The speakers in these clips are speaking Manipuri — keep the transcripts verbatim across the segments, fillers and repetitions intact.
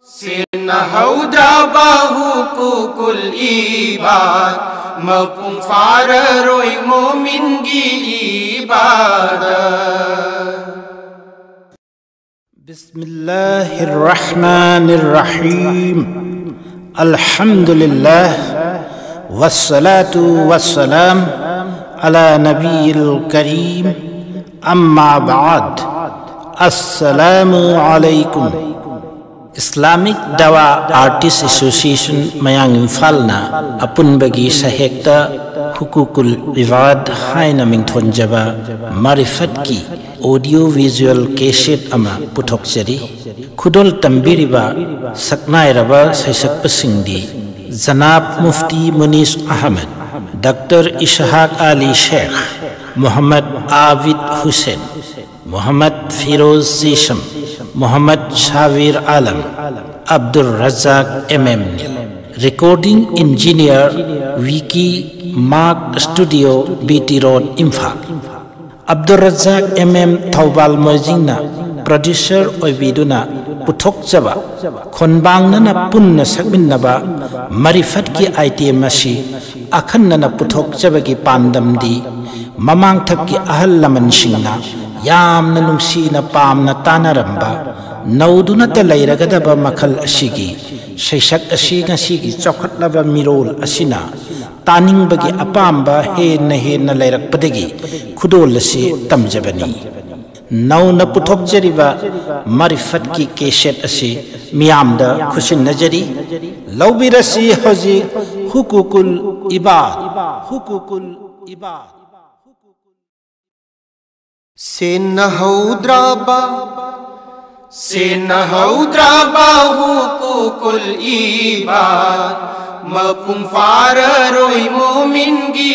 ꯁꯦꯟꯅꯍꯧꯗ꯭ꯔꯕ ꯍꯨꯀꯨꯀꯨꯜ ꯏꯕꯥꯗ, ꯃꯄꯨꯡ ꯐꯥꯔꯔꯣꯏ ꯃꯣꯃꯤꯟꯒꯤ ꯏꯕꯥꯗ꯫ بسم الله الرحمن الرحيم. الحمد لله، والصلاة والسلام على نبي الكريم، أما بعد. السلام عليكم. Islamic Dawa Artist Association ꯃꯌꯥꯡ ꯏꯝꯐꯥꯜꯅ ꯑꯄꯨꯟꯕꯒꯤ ꯁꯍꯦꯛꯇ ꯍꯨꯀꯨꯀꯨꯜ ꯏꯕꯥꯗ ꯍꯥꯏꯅ ꯃꯤꯡꯊꯣꯟꯖꯕ ꯃꯥꯔꯤꯐꯠꯀꯤ audio visual cassette ꯑꯃ ꯄꯨꯊꯣꯛꯆꯔꯤ꯫ ꯈꯨꯗꯣꯜ ꯇꯝꯕꯤꯔꯤꯕ ꯁꯛꯅꯥꯏꯔꯕ ꯁꯩꯁꯛꯄꯁꯤꯡꯗꯤ ꯖꯅꯥꯕ ꯃꯨꯐꯇꯤ ꯃꯨꯅꯤꯁ ꯑꯍꯃꯗ, ꯗꯥꯛꯇꯔ ꯏꯁꯍꯥꯛ ꯑꯂꯤ ꯁꯦꯈ, ꯃꯨꯍꯝꯃꯗ ꯑꯥꯕꯤꯗ ꯍꯨꯁꯦꯟ, ꯃꯨꯍꯝꯃꯗ ꯐꯤꯔꯣꯖ ꯖꯤꯁꯝ, ꯃꯨꯍꯝꯃꯗ ꯁꯥꯕꯤꯔ ꯑꯥꯂꯝ, ꯑꯕꯗꯨꯔ ꯔꯖꯥꯛ ꯑꯦꯝ ꯑꯦꯝꯅꯤ꯫ Recording engineer V K Mark studio, B T road, Imphal. Abdur Razak M M Thoubal ꯃꯣꯏꯖꯤꯡꯅ producer ꯑꯣꯏꯕꯤꯗꯨꯅ ꯄꯨꯊꯣꯛꯆꯕ ꯈꯣꯟꯕꯥꯡꯅꯅ ꯄꯨꯟꯅ ꯁꯛꯃꯤꯟꯅꯕ ꯃꯥꯔꯤꯐꯠꯀꯤ item ꯑꯁꯤ ꯑꯈꯟꯅꯅ ꯄꯨꯊꯣꯛꯆꯕꯒꯤ ꯄꯥꯟꯗꯝꯗꯤ ꯃꯃꯥꯡꯊꯛꯀꯤ ꯑꯍꯜ ꯂꯃꯟꯁꯤꯡꯅ ꯌꯥꯝꯅ ꯅꯨꯡꯁꯤꯅ ꯄꯥꯝꯅ ꯇꯥꯅꯔꯝꯕ ꯅꯧꯗꯨꯅꯇ ꯂꯩꯔꯒꯗꯕ ꯃꯈꯜ ꯑꯁꯤꯒꯤ ꯁꯩꯁꯛ ꯑꯁꯤ ꯉꯁꯤꯒꯤ ꯆꯥꯎꯈꯠꯂꯕ ꯃꯤꯔꯣꯜ ꯑꯁꯤꯅ ꯇꯥꯅꯤꯡꯕꯒꯤ ꯑꯄꯥꯝꯕ ꯍꯦꯟꯅ ꯍꯦꯟꯅ ꯂꯩꯔꯛꯄꯗꯒꯤ ꯈꯨꯗꯣꯜ ꯑꯁꯤ ꯇꯝꯖꯕꯅꯤ꯫ ꯅꯧꯅ ꯄꯨꯊꯣꯛꯆꯔꯤꯕ ꯃꯥꯔꯤꯐꯠꯀꯤ cassette ꯑꯁꯤ ꯃꯤꯌꯥꯝꯗ ꯈꯨꯠꯁꯤꯟꯅꯖꯔꯤ꯫ ꯂꯧꯕꯤꯔꯁꯤ ꯍꯧꯖꯤꯛ ꯍꯨꯀꯨꯀꯨꯜ ꯏꯕꯥꯗ, ꯍꯨꯀꯨꯀꯨꯜ ꯏꯕꯥꯗ꯫ ꯁꯦꯟꯅꯍꯧꯗ꯭ꯔꯕ, ꯁꯦꯟꯅꯍꯧꯗ꯭ꯔꯕ ꯍꯨꯀꯨꯀꯨꯜ ꯏꯕꯥꯗ, ꯃꯄꯨꯡ ꯐꯥꯔꯔꯣꯏ ꯃꯣꯃꯤꯟꯒꯤ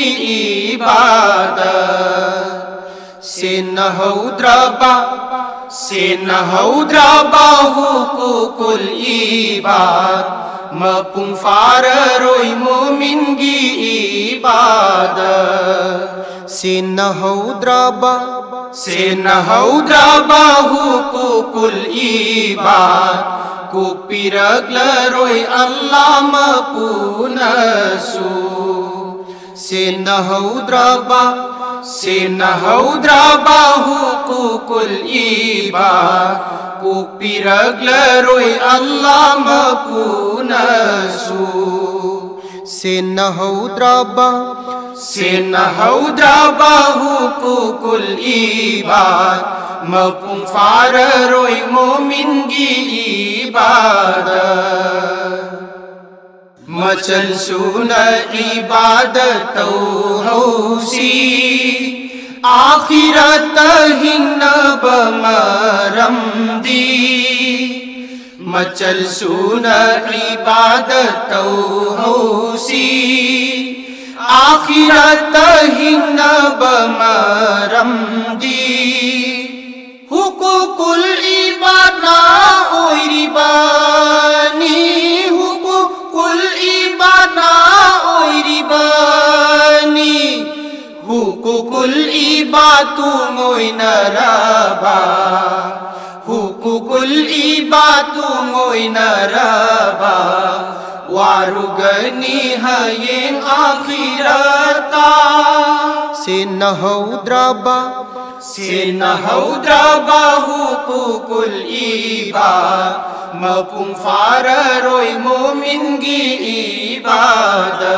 ꯏꯕꯥꯗ꯫ ꯁꯦꯟꯅꯍꯧꯗ꯭ꯔꯕ, ꯁꯦꯟꯅꯍꯧꯗ꯭ꯔꯕ ꯍꯨꯀꯨꯀꯨꯜ ꯏꯕꯥꯗ, ꯃꯄꯨꯡ ꯐꯥꯔꯔꯣꯏ ꯃꯣꯃꯤꯟꯒꯤ ꯏꯕꯥꯗ꯫ ꯁꯦꯟꯅꯍꯧꯗ꯭ꯔꯕ, ꯁꯦꯟꯅꯍꯧꯗ꯭ꯔꯕ ꯍꯨꯀꯨꯀꯨꯜ ꯏꯕꯥꯗ, ꯀꯣꯛꯄꯤꯔꯛꯂꯔꯣꯏ ꯑꯜꯂꯥ ꯃꯄꯨꯅꯁꯨ꯫ ꯁꯦꯟꯅꯍꯧꯗ꯭ꯔꯕ, ꯁꯦꯟꯅꯍꯧꯗ꯭ꯔꯕ ꯍꯨꯀꯨꯀꯨꯜ ꯏꯕꯥꯗ ꯀꯣꯛꯄꯤꯔꯛꯂꯔꯣꯏ ꯑꯜꯂꯥ ꯃꯄꯨꯅꯁꯨ꯫ ꯁꯦꯟꯅꯍꯧꯗ꯭ꯔꯕ, ꯁꯦꯟꯅꯍꯧꯗ꯭ꯔꯕ ꯍꯨꯀꯨꯀꯨꯜ ꯏꯕꯥꯗ ꯃꯄꯨꯡ ꯐꯥꯔꯔꯣꯏ ꯃꯣꯃꯤꯟꯒꯤ ꯏꯕꯥꯗ꯫ ꯃꯆꯜ ꯁꯨꯅ ꯏꯕꯥꯗ ꯇꯧꯍꯧꯁꯤ, ꯑꯥꯈꯤꯔꯠꯇ ꯍꯤꯡꯅꯕ ꯃꯔꯝꯗꯤ꯫ ꯃꯆꯜ ꯁꯨꯅ ꯏꯕꯥꯗ ꯇꯧꯍꯧꯁꯤ, ꯑꯥꯈꯤꯔꯠꯇ ꯍꯤꯡꯅꯕ ꯃꯔꯝꯗꯤ꯫ ꯍꯨꯀꯨꯀꯨꯜ ꯏꯕꯥꯗꯅ ꯑꯣꯏꯔꯤꯕꯅꯤ, ꯍꯨꯀꯨꯀꯨꯜ ꯏꯕꯥꯗꯅ ꯑꯣꯏꯔꯤꯕꯅꯤ꯫ ꯍꯨꯀꯨꯀꯨꯜ ꯏꯕꯥꯗ ꯇꯨꯡꯑꯣꯏꯅꯔꯕ, ꯍꯨꯀꯨꯀꯨꯜ ꯏꯕꯥꯗ ꯇꯨꯡꯑꯣꯏꯅꯔꯕ ꯋꯥꯔꯨꯒꯅꯤ ꯍꯌꯦꯡ ꯑꯥꯈꯤꯔꯠꯇ꯫ ꯁꯦꯟꯅꯍꯧꯗ꯭ꯔꯕ, ꯁꯦꯟꯅꯍꯧꯗ꯭ꯔꯕ ꯍꯨꯀꯨꯀꯨꯜ ꯏꯕꯥꯗ ꯃꯄꯨꯡ ꯐꯥꯔꯔꯣꯏ ꯃꯣꯃꯤꯟꯒꯤ ꯏꯕꯥꯗ꯫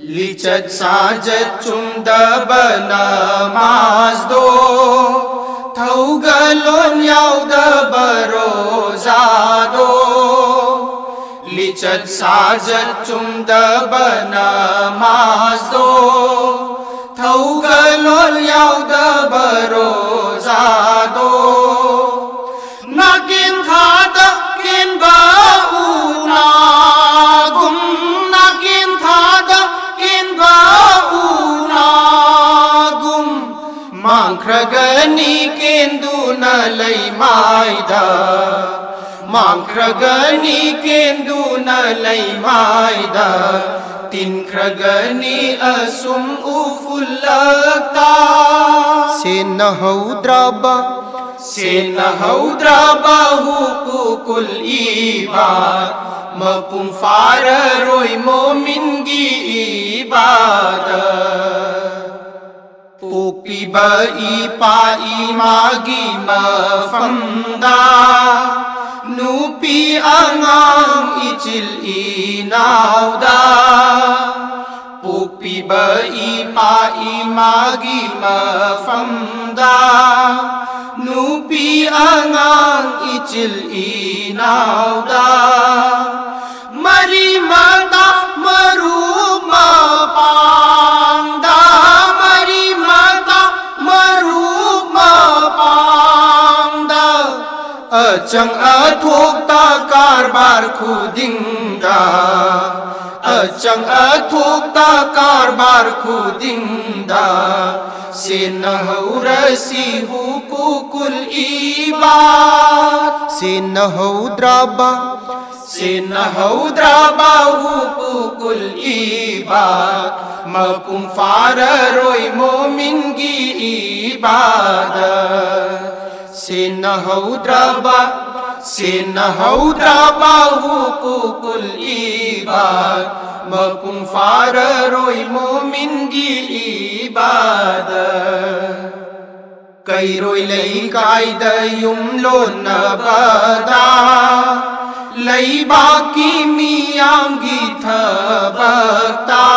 ꯂꯤꯆꯠ ꯁꯥꯖꯠ ꯆꯨꯝꯗꯕ ꯅꯃꯥꯖꯗꯣ, ꯊꯧꯒꯜꯂꯣꯟ ꯌꯥꯎꯗꯕ ꯔꯣꯖꯥꯗꯣ꯫ ꯂꯤꯆꯠ ꯁꯥꯖꯠ ꯆꯨꯝꯗꯕ ꯅꯃꯥꯖꯗꯣ, ꯊꯧꯒꯜꯂꯣꯟ ꯌꯥꯎꯗꯕ ꯔꯣꯖꯥꯗꯣ꯫ ꯅꯥꯀꯦꯟ ꯊꯥꯗ ꯀꯦꯟꯕ ꯎꯅꯥꯒꯨꯝ, ꯅꯥꯀꯦꯟ ꯊꯥꯗ ꯀꯦꯟꯕ ꯎꯅꯥꯒꯨꯝ, ꯃꯥꯡꯈ꯭ꯔꯒꯅꯤ ꯀꯦꯟꯗꯨꯅ ꯂꯩꯃꯥꯏꯗ, ꯃꯥꯡꯈ꯭ꯔꯒꯅꯤ ꯀꯦꯟꯗꯨꯅ ꯂꯩꯃꯥꯏꯗ, ꯇꯤꯟꯈ꯭ꯔꯒꯅꯤ ꯑꯁꯨꯝ ꯎꯐꯨꯜꯂꯛꯇ꯫ ꯁꯦꯟꯅꯍꯧꯗ꯭ꯔꯕ, ꯁꯦꯟꯅꯍꯧꯗ꯭ꯔꯕ ꯍꯨꯀꯨꯀꯨꯜ ꯏꯕꯥꯗ, ꯃꯄꯨꯡ ꯐꯥꯔꯔꯣꯏ ꯃꯣꯃꯤꯟꯒꯤ ꯏꯕꯥꯗ꯫ ꯄꯣꯛꯄꯤꯕ ꯏꯄꯥ ꯏꯃꯥꯒꯤ ꯃꯐꯝꯗ, ꯅꯨꯄꯤ ꯑꯉꯥꯡ ꯏꯆꯤꯜ ꯏꯅꯥꯎꯗ, ꯄꯣꯛꯄꯤꯕ ꯏꯄꯥ ꯏꯃꯥꯒꯤ ꯃꯐꯝꯗ, ꯅꯨꯄꯤ ꯑꯉꯥꯡ ꯏꯆꯤꯜ ꯏꯅꯥꯎꯗ, ꯃꯔꯤ ꯃꯇꯥ ꯃꯔꯨꯞ ꯃꯄꯥꯡꯗ, ꯃꯔꯤ ꯃꯇꯥ ꯃꯔꯨꯞ ꯃꯄꯥꯡꯗ, ꯑꯆꯪ ꯑꯊꯣꯛꯇ ꯀꯔꯕꯥꯔ ꯈꯨꯗꯤꯡꯗ, ꯑꯆꯪ ꯑꯊꯣꯛꯇ ꯀꯔꯕꯥꯔ ꯈꯨꯗꯤꯡꯗ, ꯁꯦꯟꯅꯍꯧꯔꯁꯤ ꯍꯨꯀꯨꯀꯨꯜ ꯏꯕꯥꯗ꯫ ꯁꯦꯟꯅꯍꯧꯗ꯭ꯔꯕ, ꯁꯦꯟꯅꯍꯧꯗ꯭ꯔꯕ ꯍꯨꯀꯨꯀꯨꯜ ꯏꯕꯥꯗ, ꯃꯄꯨꯡ ꯐꯥꯔꯔꯣꯏ ꯃꯣꯃꯤꯟꯒꯤ ꯏꯕꯥꯗ꯫ ꯁꯦꯟꯅꯍꯧꯗ꯭ꯔꯕ, ꯁꯦꯟꯅꯍꯧꯗ꯭ꯔꯕ ꯍꯨꯀꯨꯀꯨꯜ ꯏꯕꯥꯗ, ꯃꯄꯨꯡ ꯐꯥꯔꯔꯣꯏ ꯃꯣꯃꯤꯟꯒꯤ ꯏꯕꯥꯗ꯫ ꯀꯩꯔꯣꯏ ꯂꯩꯀꯥꯏꯗ ꯌꯨꯝ ꯂꯣꯟꯅꯕꯗ, ꯂꯩꯕꯥꯛꯀꯤ ꯃꯤꯌꯥꯝꯒꯤ ꯊꯕꯛꯇ꯫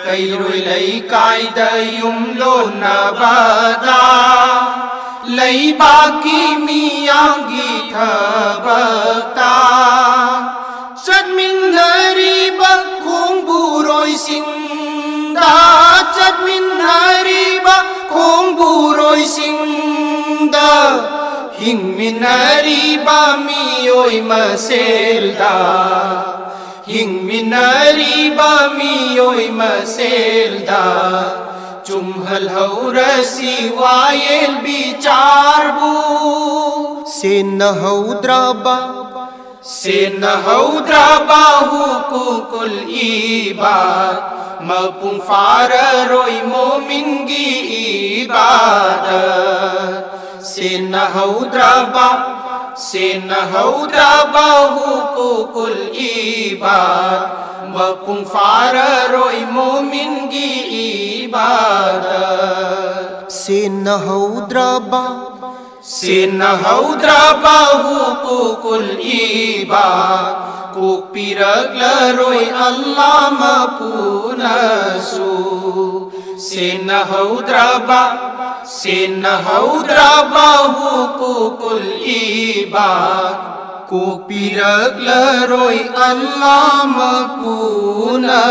ꯀꯩꯔꯣꯏ ꯂꯩꯀꯥꯏꯗ ꯌꯨꯝ ꯂꯣꯟꯅꯕꯗ, ꯂꯩꯕꯥꯛꯀꯤ ꯃꯤꯌꯥꯝꯒꯤ ꯊꯕꯛꯇ꯫ ꯆꯠꯃꯤꯟꯅꯔꯤꯕ ꯈꯣꯡꯕꯨꯔꯣꯏꯁꯤꯡꯗ, ꯆꯠꯃꯤꯟꯅꯔꯤꯕ ꯈꯣꯡꯕꯨꯔꯣꯏꯁꯤꯡꯗ, ꯍꯤꯡꯃꯤꯟꯅꯔꯤꯕ ꯃꯤꯑꯣꯏ ꯃꯁꯦꯜꯗ, ꯍꯤꯡꯃꯤꯟꯅꯔꯤꯕ ꯃꯤꯑꯣꯏ ꯃꯁꯦꯜꯗ, ꯆꯨꯝꯍꯜꯍꯧꯔꯁꯤ ꯋꯥꯌꯦꯜ ꯕꯤꯆꯥꯔꯕꯨ꯫ ꯁꯦꯟꯅꯍꯧꯗ꯭ꯔꯕ, ꯁꯦꯟꯅꯍꯧꯗ꯭ꯔꯕ ꯍꯨꯀꯨꯀꯨꯜ ꯏꯕꯥꯗ, ꯃꯄꯨꯡ ꯐꯥꯔꯔꯣꯏ ꯃꯣꯃꯤꯟꯒꯤ ꯏꯕꯥꯗ꯫ ꯁꯦꯟꯅꯍꯧꯗ꯭ꯔꯕ, ꯁꯦꯟꯅꯍꯧꯗ꯭ꯔꯕ ꯍꯨꯀꯨꯀꯨꯜ ꯏꯕꯥꯗ, ꯃꯄꯨꯡ ꯐꯥꯔꯔꯣꯏ ꯃꯣꯃꯤꯟꯒꯤ ꯏꯕꯥꯗ꯫ ꯁꯦꯟꯅꯍꯧꯗ꯭ꯔꯕ, ꯁꯦꯟꯅꯍꯧꯗ꯭ꯔꯕ ꯍꯨꯀꯨꯀꯨꯜ ꯏꯕꯥꯗ, ꯀꯣꯛꯄꯤꯔꯛꯂꯔꯣꯏ ꯑꯜꯂꯥ ꯃꯄꯨꯅꯁꯨ꯫ ꯁꯦꯟꯅꯍꯧꯗ꯭ꯔꯕ, ꯁꯦꯟꯅꯍꯧꯗ꯭ꯔꯕ ꯍꯨꯀꯨꯀꯨꯜ ꯏꯕꯥꯗ, ꯀꯣꯛꯄꯤꯔꯛꯂꯔꯣꯏ ꯑꯜꯂꯥ ꯃꯄꯨꯅꯁꯨ꯫